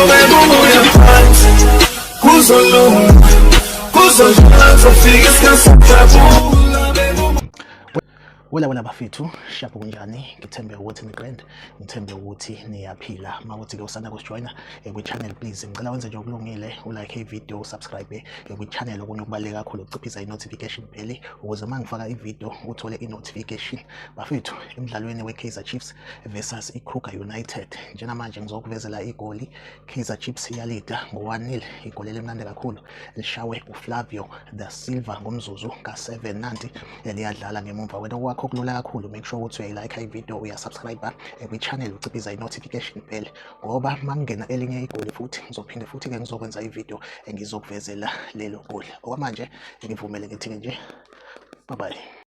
Bebuya phansi kuzolunga kuzodlula kuzofika isikhathi sokujabula. Wela wela bafethu, shapo kunjani? Ngithembe ukuthi ni grand, ngithembe ukuthi niyaphila. Mawuthi ke usanda kusijoyina kwi-channel, please ngicela wenze nje okulungile, ulike i-video, usubscribe kwi-channel. Okunye okubaluleke kakhulu ukuciphisa i-notification bell ukuze uma ngifaka i-video uthole i-notification. Bafethu, emdlalweni we-Kaizer Chiefs versus i-Kruger United, njengamanje ngizokuvezela igoli. Kaizer Chiefs iyalida ngo-1-0, igoli elimnandi kakhulu lishawe uFlavio da Silva ngomzuzu ka-7. Nanti liyadlala ngemumva. Wena okwakho kulula kakhulu, make sure ukuthi uyayilike i-video, uyasubscribe kwi-channel, uciphiza i-notification bell, ngoba makungena elinye igoli futhi ngizophinde futhi-ke ngizokwenza i-video engizokuvezela lelo goli. Okwamanje ngivumele ngithi-ke nje bye bye.